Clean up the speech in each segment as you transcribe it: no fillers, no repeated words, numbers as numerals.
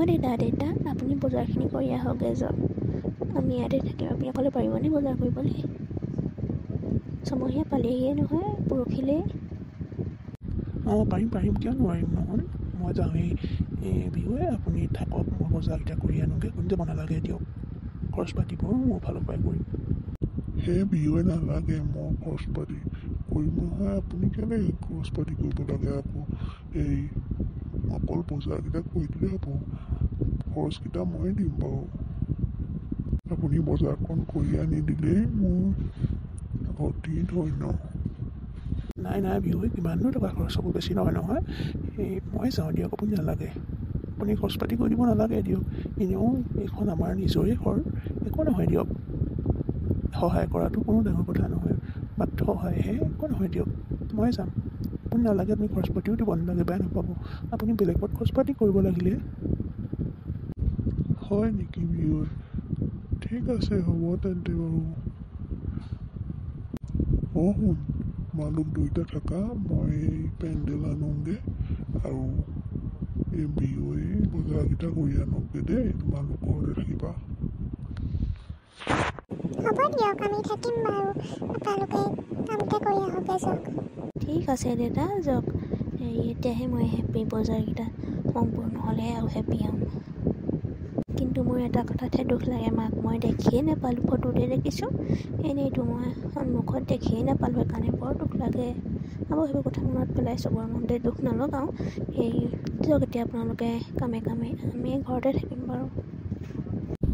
দেউতা, দেউতা আপুনি বজাৰখিনি কৰি আহকগৈ যাওক, আমি ইয়াতে থাকিম। আপুনি অকলে পাৰিবনে বজাৰ কৰিবলৈ? ছমহীয়া পালেহিয়ে নহয়, পৰহিলৈ। অঁ পাৰিম পাৰিম, কিয় নোৱাৰিম নহয়। মই যাওঁৱেই এই বিহুৱে, আপুনি থাকক, মই বজাৰকেইটা কৰি আনোগৈ। আপুনি যাব নালাগে দিয়ক, খৰচ পাতিবোৰ মোৰ ফালৰ পৰাই কৰিম। সেই বিহুৱে নালাগে, মই খৰচ পাতি কৰিম নহয়। আপুনি কেলৈ খৰচ পাতি কৰিব লাগে আকৌ? এই অকল বজাৰকেইটা কৰি দিলেই হ'ব, খৰচকেইটা মই দিম বাৰু। আপুনি বজাৰখন কৰি আনি দিলেই মোৰ অতি ধন্য। নাই নাই বিহুৱে, কিমাননো টকা খৰচ হ'ব, বেছি নহয় নহয়। এই মই যাওঁ দিয়ক, আপুনি নালাগে, আপুনি খৰচ পাতি কৰি দিব নালাগে দিয়ক। এনেও এইখন আমাৰ নিজৰে ঘৰ, একো নহয় দিয়ক। সহায় কৰাটো কোনো ডাঙৰ কথা নহয়, মাত্ৰ সহায়হে, একো নহয় দিয়ক। মই যাম, আপুনি নালাগে, আপুনি খৰচ পাতিও দিব নালাগে, বেয়া নাপাব। আপুনি বেলেগত খৰচ পাতি কৰিব লাগিলে। হয় নেকি বিহুৱে? ঠিক আছে, হ'ব তেন্তে বাৰু। অঁ শুন, তোমালোক দুইটা থাকা, মই এই পেণ্ডেল আনোগৈ আৰু এই বিহুৱে বজাৰকেইটা কৰি আনোগৈ দেই, তোমালোক ঘৰতে থাকিবা। হ'ব দিয়ক, আমি থাকিম বাৰু, আপোনালোকে কামকে কৰি আহকগৈ যাওক। ঠিক আছে দেউতা, যাওক। হেৰি এতিয়াহে মই হেপ্পী, বজাৰকেইটা সম্পূৰ্ণ হ'লেহে আৰু হেপ্পী হ'ম। কিন্তু মোৰ এটা কথাতহে দুখ লাগে, মাক মই দেখিয়ে নাপালোঁ, ফটোতে দেখিছোঁ, এনেইতো মই সন্মুখত দেখিয়ে নাপালোঁ, সেইকাৰণে বৰ দুখ লাগে। আকৌ সেইবোৰ কথা মনত পেলাই চবৰ মনতে দুখ নলগাওঁ। সেই দিয়ক এতিয়া আপোনালোকে কামে কামে, আমি ঘৰতে থাকিম বাৰু।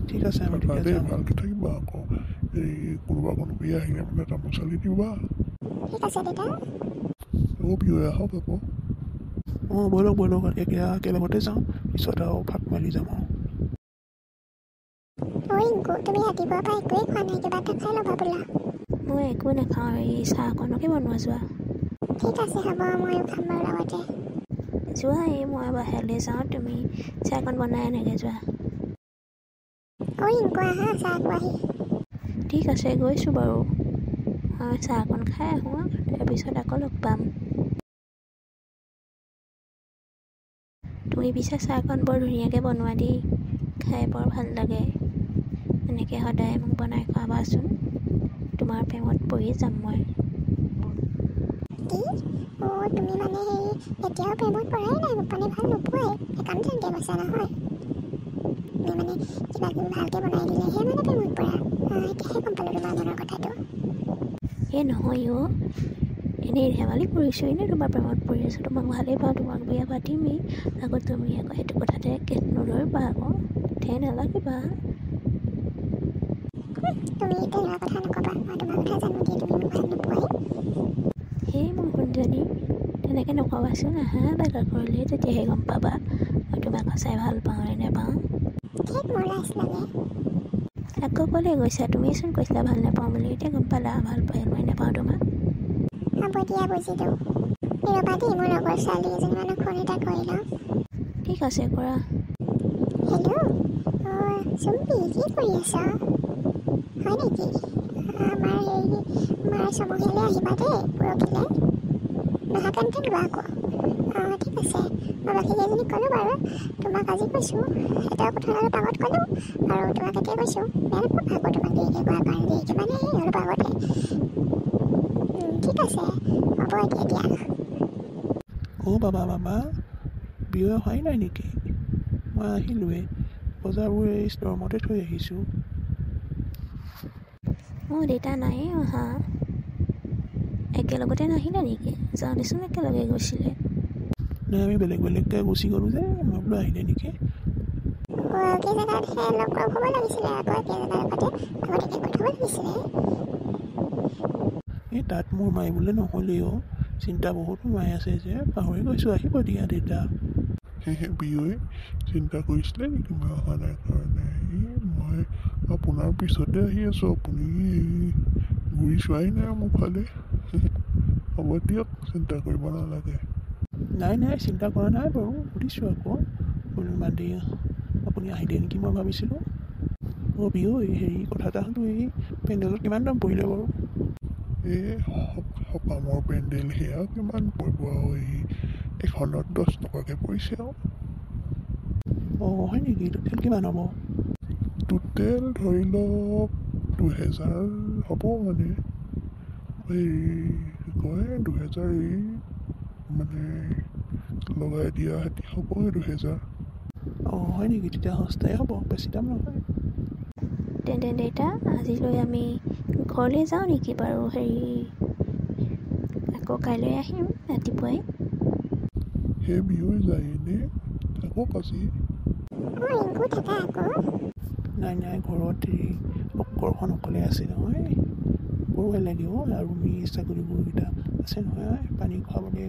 ঠিক আছে, আমি থাকা তেতিয়া দেই, যাওঁ। ভালকৈ থাকিবা আকৌ। এই কোনোবা কোনোবি আহিলে মানে তামোল চালি দিবা। ঠিক আছে দেউতা। অ' বিহুৱে আহক আকৌ। অঁ ব'লক ব'লক, এতিয়া একেলগতে যাওঁ, পিছত আৰু ফাট মেলি যাম আৰু। অ' ৰিংকু, তুমি ৰাতিপুৱাৰ পৰা একোৱেই খোৱা নাই, কিবা এটা খাই ল'বা বোলা। মই একো নাখাওঁ, এই চাহকণকে বনোৱা যোৱা। ঠিক আছে হ'ব, ময়ো খাম বাৰু লগতে। যোৱা, এই মই বাহিৰলৈ যাওঁ, তুমি চাহকণ বনাই আনাগৈ যোৱা। অ' ৰিংকু আহা, চাহ খোৱাহি। ঠিক আছে, গৈছোঁ বাৰু, মই চাহকণ খাই আহোঁ, তাৰপিছত আকৌ লগ পাম। তুমি পিছে চাহকণ বৰ ধুনীয়াকৈ বনোৱা দেই, খাই বৰ ভাল লাগে। এনেকৈ সদায় মোক বনাই খুৱাবাচোন, তোমাৰ প্ৰেমত পৰি যাম মই। কি? অ' তুমি মানে হেৰি এতিয়াও প্ৰেমত পৰাই নাই, মোক মানে ভাল নোপোৱাই, সেইকাৰণে তেনেকৈ কৈছা নহয়? তুমি মানে কিবা কিবি ভালকৈ বনাই দিলেহে মানে প্ৰেমত পৰা। এতিয়াহে গম পালোঁ তোমাৰ মনৰ কথাটো। এই নহয় অ', এনেই ধেমালি কৰিছোঁ, এনেই তোমাৰ প্ৰেমত পৰি আছোঁ, তোমাক ভালেই পাওঁ, তোমাক বিয়া পাতিমেই। আকৌ তুমি আকৌ সেইটো কথাতে কেট নধৰিবা আকৌ, ঠেহ নালাগিবা। তুমি তেনেকুৱা কথা নক'বা, মই তোমাৰ কথা জানো কি তুমি মোক ভাল নোপোৱাই। সেই মোৰ সোণজনী, তেনেকৈ নক'বাচোন, আহা বাগা কৰিলে তেতিয়াহে গম পাবা মই তোমাক সঁচাই ভাল পাওঁ নে নাপাওঁ। ঠিক মোৰ লাজ লাগে। আকৌ ক'লৈ গৈছা? তুমিচোন কৈছিলা ভাল নাপাওঁ বুলি, এতিয়া গম পালা ভাল পাই মই নাপাওঁ তোমাক। হ'ব দিয়া, বুজিলোঁ। ৰ'বা দেই, মোৰ লগৰ ছোৱালী কেইজনীমানক ফোন এটা কৰি লওঁ। ঠিক আছে, কৰা। হেল্ল' অঁ চুম্পী, কি কৰি আছ? হয় নেকি? আমাৰ হেৰি মাৰ ছমহীয়ালৈ আহিবা দেই, পৰহিলৈ। নহাকৈ নাথাকিবা আকৌ। অঁ ঠিক আছে, মই বাকী কেইজনীক ক'লোঁ বাৰু, তোমাক আজি কৈছোঁ, এটা কথা অলপ আগত ক'লোঁ আৰু তোমাক এতিয়া কৈছোঁ। বেয়া নাপাবা আকৌ তোমাক দেৰিকৈ কোৱাৰ কাৰণে, দেৰিকৈ মানে সেই অলপ আগতে। ঠিক আছে, হ'ব এতিয়া দিয়া। অ' বাবা বাবা, বিহু অহাই নাই নেকি? মই আহিলোঁৱেই, বজাৰবোৰ এই ষ্ট'ৰুমতে থৈ আহিছোঁ। অঁ দেউতা নায়েই অহা, একেলগতে নাহিলে নেকি? যাওঁতেচোন একেলগে গৈছিলে। নাই, আমি বেলেগ বেলেগকৈ গুচি গ'লোঁ যে, মই বোলো আহিলে নেকি। অ' একে জেগাতহে লগ হ'ব লাগিছিলে আকৌ, একে জেগাতে আগতীয়াকৈ কৈ থ'ব লাগিছিলে। এই তাত মোৰ মাৰিবলৈ নহ'লেই অ', চিন্তা বহুত সোমাই আছে যে, পাহৰি গৈছোঁ। আহিব দিয়া দেউতা। সেয়েহে বিহুৱে চিন্তা কৰিছিলে নেকি মই অহা নাই কাৰণে? এই মই আপোনাৰ পিছতে আহি আছোঁ, আপুনি ঘূৰি চোৱাই নাই মোৰ ফালে। হ'ব দিয়ক, চিন্তা কৰিব নালাগে। নাই নাই, চিন্তা কৰা নাই বাৰু, সুধিছোঁ আকৌ, বোলো ইমান দেৰি আপুনি আহিলে নেকি মই ভাবিছিলোঁ। অ' বিহু, হেৰি কথা এটা সুধোঁ, এই পেণ্ডেলত কিমান দাম পৰিলে বাৰু? এই সকামৰ পেণ্ডেল সেয়া কিমান পৰিব আৰু, এই এখনত 10 টকাকৈ পৰিছে আৰু। অঁ অঁ হয় নেকি? টোটেল কিমান হ'ব? টোটেল ধৰি লওক 2000 হ'ব, মানে এই কি কয় 2000, এই মানে লগাই দিয়া সেতি হ'বগৈ 2000। অঁ হয় নেকি? তেতিয়া সস্তাই হ'ব, বেছি দাম নহয়। তেন্তে দেউতা, আজিলৈ আমি ঘৰলৈ যাওঁ নেকি বাৰু? হেৰি, আকৌ কাইলৈ আহিম ৰাতিপুৱাই। সেই বিহুৱে যায়নে? থাকক আজি। অঁ ৰিংকু, থাকা আকৌ। নাই নাই, ঘৰত এই ঘৰখন অকলে আছে নহয়, বৰ ভাল লাগিব। আৰু আমি ছাগলী গৰুকেইটা আছে নহয়, পানী খুৱাবলৈ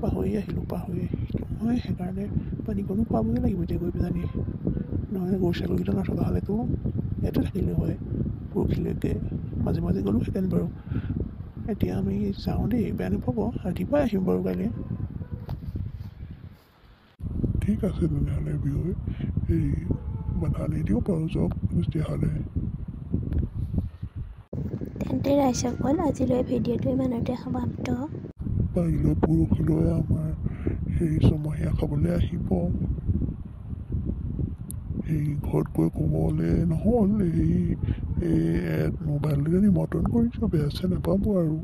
পাহৰি আহিলোঁ, পাহৰি আহিলোঁ নহয়, সেইকাৰণে পানীকণো খুৱাবগৈ লাগিব এতিয়া গৈ পেলানি। নহ'লে গৰু ছাগলীকেইটা নথকা হ'লেতো ইয়াতে থাকিলোঁ হয় পৰহিলৈকে, মাজে মাজে গ'লোহেঁতেন বাৰু। এতিয়া আমি যাওঁ দেই, বেয়া নাপাব, ৰাতিপুৱাই আহিম বাৰু কাইলৈ। ঠিক আছে তেনেহ'লে বিহুৱে, এই বাধা নিদিওঁ বাৰু, যাওক তেতিয়াহ'লে। তেন্তে ৰাইজসকল, আজিলৈ ভিডিঅ'টো ইমানতে সমাপ্ত। পাৰিলে পৰহিলৈ আমাৰ হেৰি ছমহীয়া খাবলৈ আহিব। এই ঘৰত গৈ ক'বলৈ নহ'ল, এই মোবাইলতে নিমন্ত্ৰণ কৰিছোঁ, বেয়া চেয়া নাপাব আৰু।